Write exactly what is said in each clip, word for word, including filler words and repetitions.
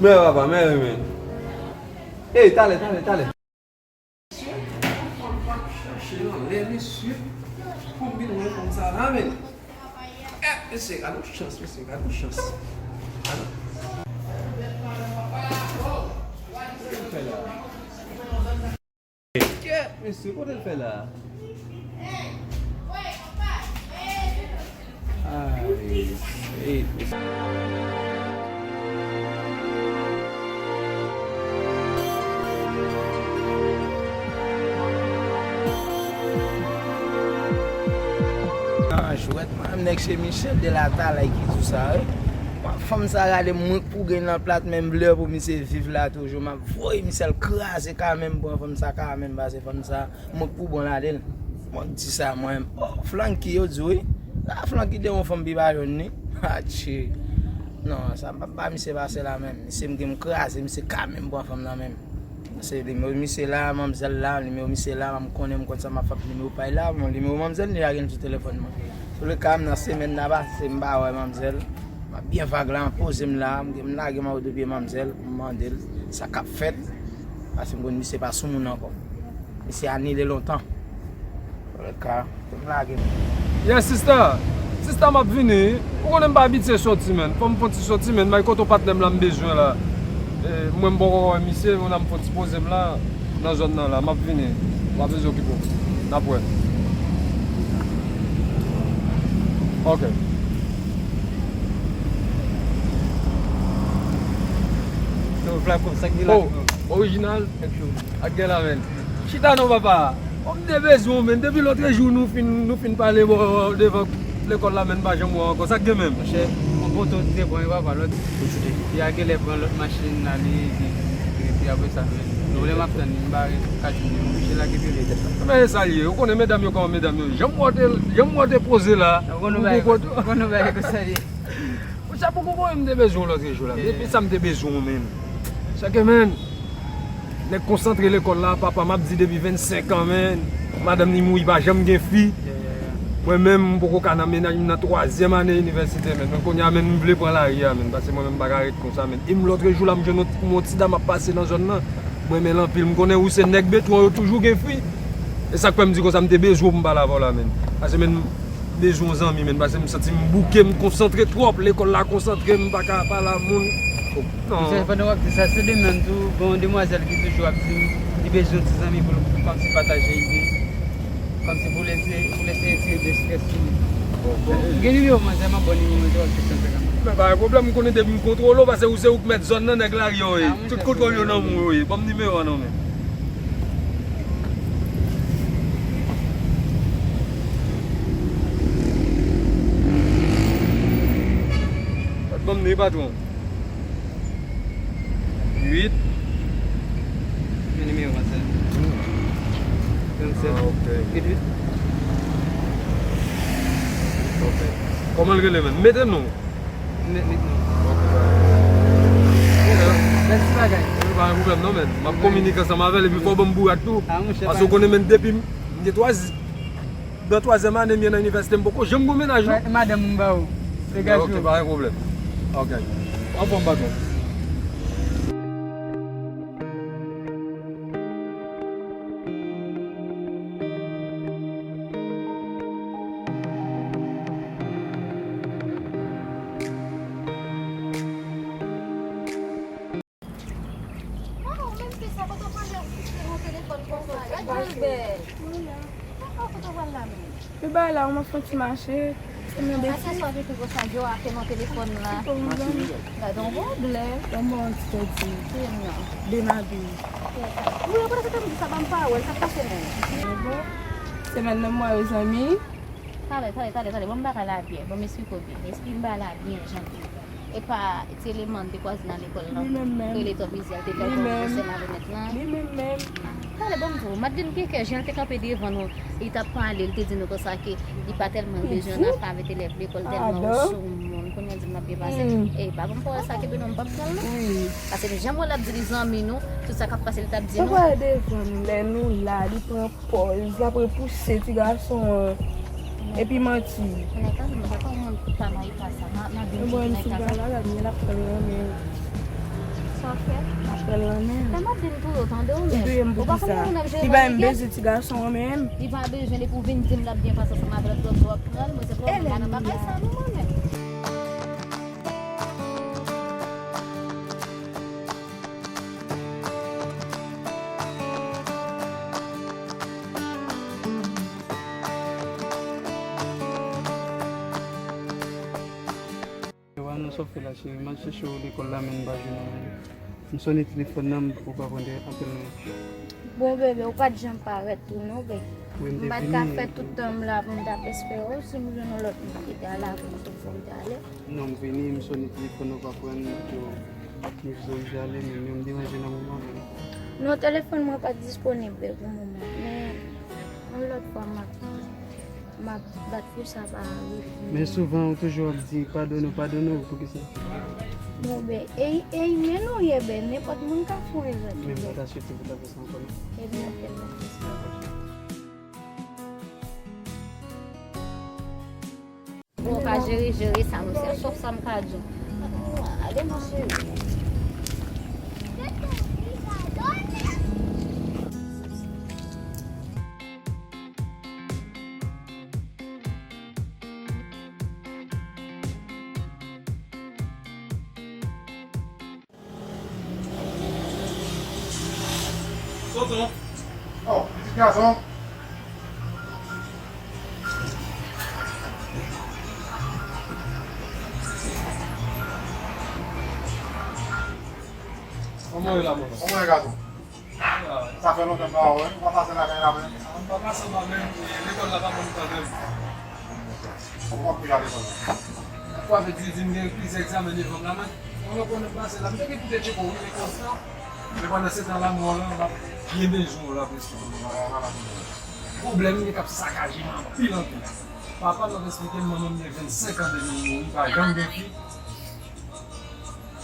Men papa, men wi, men. Ey, talè, talè, talè. Mesye, fanm pa chache nan lè, mesye. Konbyen mwen fanm sa la, men. Eh, mesye, gade yon chans, mesye, gade yon chans. Gade. Kèt, mesye, kote l fè la? Ay, ay, mesye. Ah, jwèt, mwen, nèg se Michel de la Talay ki di sa, wi. Fanm sa gade mwen k pou gen nan plat menm vle pou misye viv la toujou. M ap voye misye al kraze ka menm, pran fanm sa ka menm, pase fanm sa. Mwen k pou bon ladan l. Mwen k di sa mwen menm. Oh, Flanky, yo di wi. La Flanky de yon fanm pi pa jwenn ni. Atchi. Non, sa m p ap ba misye pase la menm. Misye m gen m kraze, misye ka menm pran fanm nan menm. Se nimewo misye la, manmzèl la, nimewo misye la, m konnen m konn sa m ap fè ak nimewo pa l la, bon, nimewo manmzèl li lage l sou telefòn mwen. Sou le ka, m nan semèn nan pase, m pa wè manmzèl. M ap byen vag la, m poze m la, m, m lage m anwo de pye manmzèl, m mande l sa k ap fèt. Paske m konn misye pa sou moun ankò. Misye anile lontan. Antouleka, pou m lage. Yes, sista. Sista, m ap vini. Ou konnen m pa abitye soti, menn. Fò m fè yon ti soti, menn. Bay kote patnè m la m bezwen la. E, mwen, m poko wè misye, men la m fè yon ti poze m la, nan zòn nan la. M ap vini. Pa bezwen okipe w. N ap wè. Ok. Yo, Flaco, sa k gen la? Oh, orijinal. Ak gen la, menn. Chita non, papa. Kòm m te bezwen w, menn. Depi lòtrejou nou fin, nou fin pale bò devan lekòl la, menn, m pa janm wè w ankò. Sa k gen menm? Monchè, yon poto te pran, papa, lòt. Li a genlè pran lòt machin la, li, li, epi apre sa, menn. Pwoblèm ap tann li, m pa ka di li, monchè, lage pye li. Men e sa l ye. Ou konnen medam yo kòman medam yo. Jan m wè w te, jan m wè w te poze la. Ou konnen bagay, ou konnen bagay konsa ye. Monchè, poko konnen m te bezwen w lòtrejou la. Depi sa m te bezwen w menm. Sa ke, menn, nèg konsantre lekòl la, papa, m ap di depi vennsenk an, menn. Madanm ni mouri, pa janm gen fi. Mwen menm, m poko ka nan mennaj, m nan twazyèm ane inivèsite, menn. Men kounye a, menn, m vle pran lari a, menn, paske mwen menm, m pa ka ret konsa, menn. E m lòtrejou la, m jwenn yon ti, yon ti dam ap pase nan zòn nan. M renmen l anpil. M konnen ou se nèg Betwon, yo toujou gen fi. E sa k fè m di konsa, m te bezwen w pou m pale avè w la, menn. Paske, menn, m bezwen yon zanmi, menn, paske m santi m bouke, m konsantre twòp, lekòl la konsantre m, m pa ka pale a moun. Non. Monchè, pandan w ap di sa, se de menm tou, gen yon demwazèl ki toujou ap di m li bezwen yon ti zanmi pou l kòmsi pataje ide, kòmsi pou l eseye, pou l eseye tire de estrès sou li. Bon, gen nimewo manzè, m ap ba w nimewo manzè, w ap kesyon se kanmenm. Men pa gen pwoblèm, m konnen depi m kontwole w, paske ou se ou k mèt zòn nan, nèg lari yo ye. Tout kontwòl yo nan men w yo ye. Ban m nimewo a non, men. Bat ban m ni patwon. Uit. Men nimewo a, sè. Tranntsèt. Ah, ok. Uit uit. Ok. Kòman l rele, menn? Mete non. Met, met non. Ok, ba. Mèsi bagay. Pa gen pwoblèm non, menn. M ap kominike ansanm avè l epi fò w ban m bourak tou. Ah, monchè, paske ou konnen, menn, depi m, m gen twa, nan twazyèm ane m ye nan inivèsite, m poko janm gen mennaj non. Madanm m ba ou. Se gaj ou. Ok, pa gen pwoblèm. Ok. Anfòm, patwon. Waw, men se sa, kote w pral la, ou kite yon telefòn konsa? Gad jan l bèl. Waw, kote w pral la menm? Li bay la, mwen fè ti mache. Asè swa te pi gwo sa, Joe ap te nan telefòn la. Gade yon bon blè. Yon bon ti pèdi. Demabili. Wi, ou pa ta di sa, ban m pawòl, sa k pase menm? Semèn nan mwen yo zanmi. Talè, talè, talè, talè, ban m bagay la byen, ban m esplike w byen. Esplik m bagay la byen, jan l ye. E pa ti eleman m te kwaze nan lekòl lan, rele Tòpizè, l te fè l konn pwofesè malonèt lan. Li menm menm. Talè, ban m di w, Madeline gen kè, jan l te kanpe devan nou, li t ap pale, li te di nou konsa ke li pa tèlman bezwen antre avèk elèv lekòl, tèlman ou sou moun, kounye a di m n ap byen pase. E pa ban m pawòl sa, kenbe non, m p ap pran l non. Paske jan m wè l ap di li zanmi nou, tout sa k ap pase, li t ap di nou. Sa pale devan nou, lè nou la, li pran pòz, l ap repouse ti gason an. Epi manti. Mwen pa konn pa nan eta sa. Mwen di m soti nan eta sa. Mwen la, gad, mwen ap pran nan men. Mache pral lanmè. Fè m ap di m tou, yo tande w menm. Ou pa konn moun ap jere bagay. Li pa menm bezwen ti gason an menm. Li pa bezwen, depi w vin di m l ap byen pase ansanm avè l, lòt bò w ap pran l, mwen se pwoblèm pa nan bagay sa non mwen menm. Yo, anons w ap fè la, cheri. M al chèche w lekòl la, men m pa jwenn ou menm. M sonnen telefòn nan, ou pa pran apèl mwen. Bon, bebe, ou pa t janm parèt tou, non, bebe. M pa t ka fè tout tan m la pou m t ap espere w. Si m jwenn yon lòt moun ki ta la pou m tou fè m t ale. Non, m vini, m sonnen telefòn nan, ou pa pran, m di w, m di w m ale, men m deranje nan moman menm. Non, telefòn mwen pa t disponib, bebe, pou moman. Men, yon lòt fwa, m ap M ap bat pou sa pa rive. Men souvan ou toujou ap di padone w, padone w, poukisa? Bon, ben, e, e imen nou ye, ben, nenpòt moun ka fè yon erè tou. Men m pa ta swete pou ta fè sa ankò, non. Ebyen, ok, pa de sousi. Bon, ou ka jere, jere sa, monchè. Sòf sa m ka di w. Ale, monchè. Tonton. Oh, pitit gason. Kòman w ye la, tonton? Kòman w ye, gason? Sa fè lontan m pa wè w, ou pa pase lakay la menm? M pa pase anba menm, e, lekòl la pa konn tande m. Ou p ap pi ale lekòl la? Ou pa vle di, di m gen plizyè egzamen devan m la, men, ou konnen m pase la, m te gen pou te tcheke w wi, men konsa, men pandan se tan la, mò lan, m ap byen bezwen w la, prèske. Pwoblèm gen k ap sakaje m anpil, anpil. Papa m ap esplike m, manman m gen vennsenk an depi l mouri, pa janm gen fi.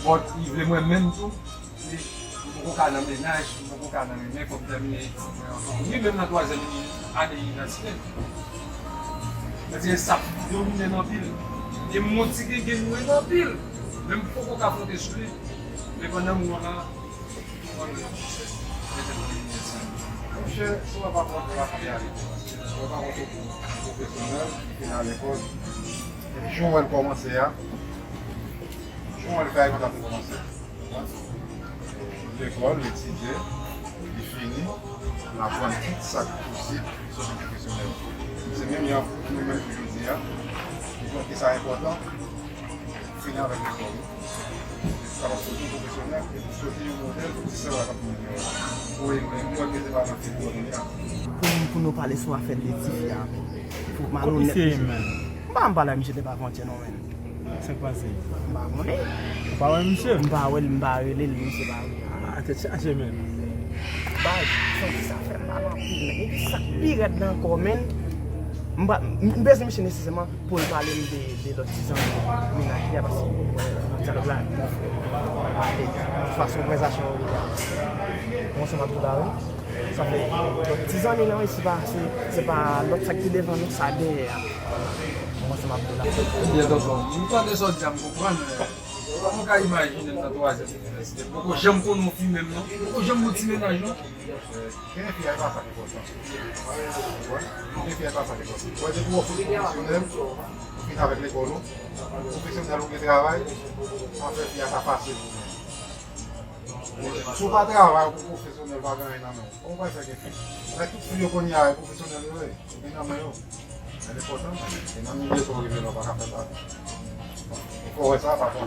Bon, li vle mwen menm tou, li, m poko ka nan mennaj, m poko ka nan renmen, fòk m tèmine etid mwen ankò. Li menm nan twazyèm ane inivèsite. Mwen di sa ap domine m anpil. E m gon ti gengenn mwen anpil. Men m poko ka konte sou li. Men pandan m wè la, Monchè, si w pa konte w ap pi ale. Si w pa konte w pwofesyonèl, ki fin al lekòl, jou w wè l kòmanse a, jou w wè l fè a, konsa pou kòmanse. Lekòl, l etidye, li fini, l aprann tout sa k posib pou sòti pwofesyonèl. Se menm jan pou nou menm pou jodi a, nou konn ki sa enpòtan. Fini avèk lekòl ou. Sa va soti pwofesyonèl, epi soti yon modèl pou ti sè w la k ap vini yo. Wi, wi, m kwè ke se pa nan figi w kounye a. Pou, pou nou pale sou afè de tifi a, men. Fòk malonèt, misye. M pa janm pale a misye depi avantyè non, men. Sa k pase? M pa konnen. Ou pa wè misye? M pa wè l, m pa rele l, misye pa rele. Ah, tèt chaje, men. Baz, santi sa fè m mal anpil, men. Epi sa k pi rèd la ankò, men. M pa, m bezwen misye nesesèman. Pou l pale m de, de lòt ti zanmi mennaj li a, paske, wè, nan dyalòg la, fason konvèsasyon yo ye a, mwen se m ap di w la, wi. Sa fè, lòt ti zanmi lan, wi, se pa, se, se pa lòt sa ki te devan nou, sa dèyè a. Mwen se m ap di w la. Ebyen, tonton, m tande sa w di a, m konprann, men mwen ka imajine m nan twazyèm inivèsite. M poko janm konnen yon fi menm, non. M poko janm gen yon ti mennaj, non. Genyen fi a, e pa sa k enpòtan. Ou konprann? Genyen fi a, e pa sa k enpòtan. Ou wè, depi w fin pwofesyonèl, ou fin avèk lekòl ou, pwofesyonèl ou gen travay, afè fi a ka fasil pou mwen. Si w pa travay, ou pwofesyonèl, pa gen anyen nan men w, kòman w pral fè gen fi? Avèk tout fi yo kounye a, e pwofesyonèl yo ye. Ou gen nan men yo. Sa enpòtan, men. E nan milye sa w rive la, w pa ka fè sa. Ou fò wè sa, pa fò.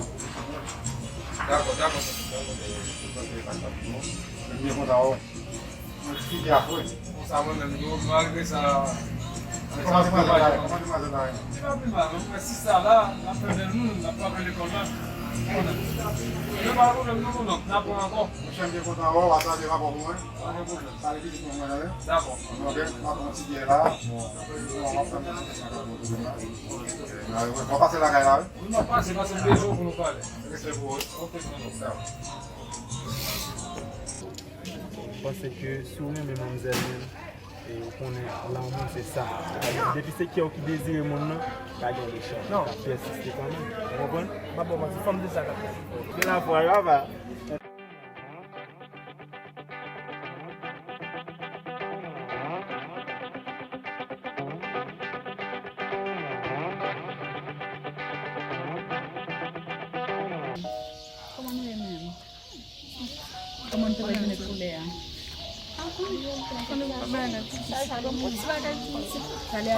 Dakò, dakò, dakò. M byen kontan wè w. Mwen ti figi a fre. Konsa mwen menm tou, malgre sa. Kòman demwazèl la ye? Kòman demwazèl la ye? Li pa pi mal, non. Mwen si sa la, n ap fè bèl moun, n ap frape lekòl la. Konnen. Men pa pwoblèm, non, non, n ap pran ankò. Monchè, m byen kontan wè w, w a salye rapò pou mwen. Pa gen pwoblèm. Salye pitit mwen, mwen, wi. Dakò. Ok, m ap pran ti biyè la. Bon. Bon, m ap fè m ti biyè la. W ap pase lakay la, wi? Wi, m ap pase, paske m bezwen w pou nou pale. Respè pou ou, wi. Ok, tonton. Dakò. M panse ke si w renmen manmzèl menm, e ou konnen lanmou se sa. Depi se kè w ki dezire moun nan, pa gen lechanj. Ou ka pèsiste kanmenm. Ou konprann? M ap ba w manti, fanm se sa k ap fè. Gen lafwa, papa. Mwen te wè koulè a.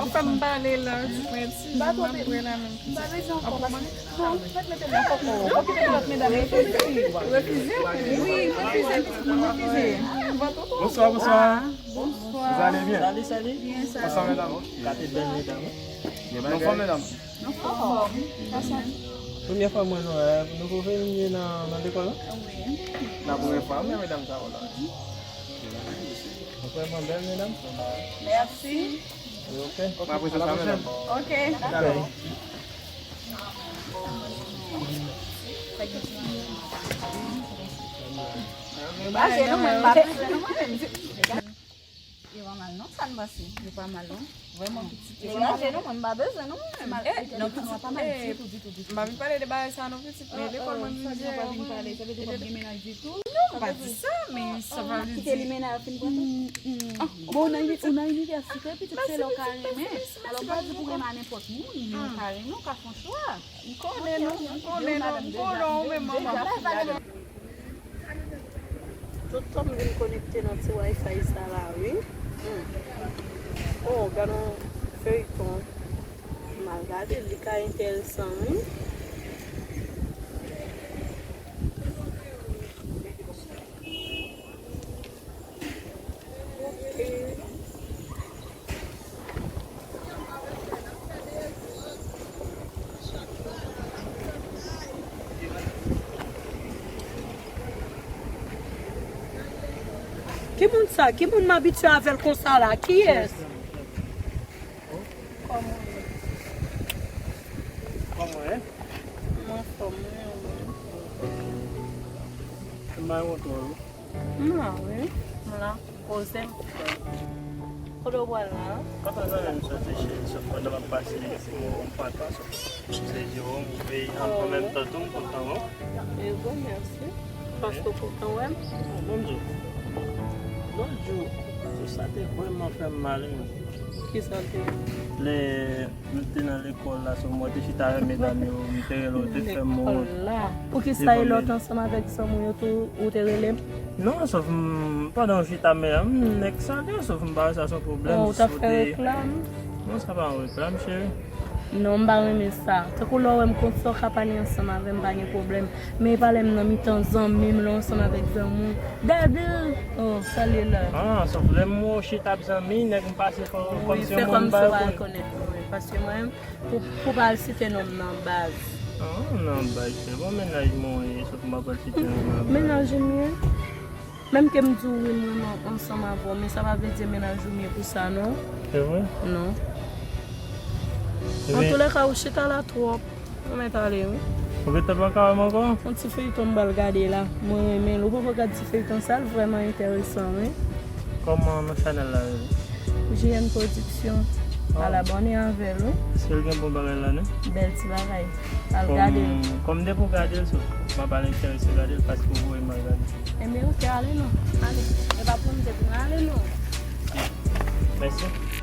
Ou fè m pale la, mwen di, m ap rele la menm. Bonsoir, bonsoir. Vous allez bien? Salut, salut. Bonsoir, mesdames. Premye fwa mwen wè nou, nou pou vini nan, nan lekòl la? Wi. La premye fwa, men medam sa la. Vrèman bèl, medam. Mèsi. Ok. Mwen apresye sa, medam. Ok. Talè. Yo pa mal non, sa n pase. Yo pa mal non. Vrèman pitit yo. Yo pa mal non, mwen m pa bezwen non mwen menm. Eh, non, pitit, eh, m pa vin pale de bagay sa non pitit, men lekòl mwen vin jere mwen. Sa vle di w pa vin pale, sa vle di w p ap gen mennaj ditou? Non, m pa di sa, men sa pa vle di. Kite li mennaj fin pran tou. Bon, ou nan, ou nan inivèsite, pitit, se lè w ka renmen. Alò, m pa di pou renmen a nenpòt moun, men w ka renmen, w ka fè yon chwa. M konnen non, m konnen non, m konnen w menm manman. Tout tan m vin konekte nan ti Wi-Fi sa la, wi. Hmm. Oh, gad yon feyton. M al gade l, li ka enteresan, wi. Ok. Ki moun sa? Ki moun m abitye avè l konsa la? Kiyès? Kòman w ye? Kòman w ye? M anfòm, wi, ou menm? M bay ou twò, wi. M la, wi. M la. Poze m. Kote w pral la? Papa zanmi m soti cheri, sot pandan m ap pase yon papa sot. Se Jerome, wi, an menm tan tou m kontan wè w. E bon, mèsi. Paske w kontan wè m. Bon, m di w. Lòt jou, sa te vrèman fè m mal, wi. Kisa l te? Lè Nou te nan lekòl la, sou mwen te chita avèk medam yo, m te rele w, te fè m wont. Lekòl la. Poukisa e lè w te ansanm avèk zanmi w yo tou, ou te rele m? Non, sòf m, pandan w chita medam, m nèk salye w, sòf m pa wè sa se yon pwoblèm. Oh, ou t ap fè reklam? Non, sa pa yon reklam, cheri. Non, m pa renmen sa. Tankou lè w wè m konsa, w ka pale ansanm avè m, pa gen pwoblèm. Men e pa lè m nan mitan zanmi m, lè w ansanm avèk zanmi w. Gade! Oh, salye la. Ah, sòf lè m wè w chita ap zanmi, nèg m pase kò-, kòmsi yon moun m pa rekonèt. Wi, paske mwen, pou, pou pa al site non m nan baz. Ah, nan baz, se bon mennaj mwen ye, sòf m pa pral site non m nan baz. Mennaj ou m ye? Menm ke m di w wi, m renmen ansanm avè w, men sa pa vle di mennaj ou m ye pou sa, non. Se vre? Non. Antoulèka, ou chita la twòp. Ou mèt ale, wi. Ou gentan pa ka wè m ankò? Yon ti feyton m pral gade la. Mwen renmen l. Ou poko gad ti feyton sa, l vrèman enteresan, wi. Kòman non chanèl la rele? J N Production. Ah. Al abòne avè l, wi. Èske l gen bon bagay ladan? Bèl ti bagay. Al gade l. Kòm, kòm depi w gade l, so, m ap al enterese gade l paske w voye m al gade. Enben, oke, ale non. Ale. E pa pou m te pou m ale non. Mèsi.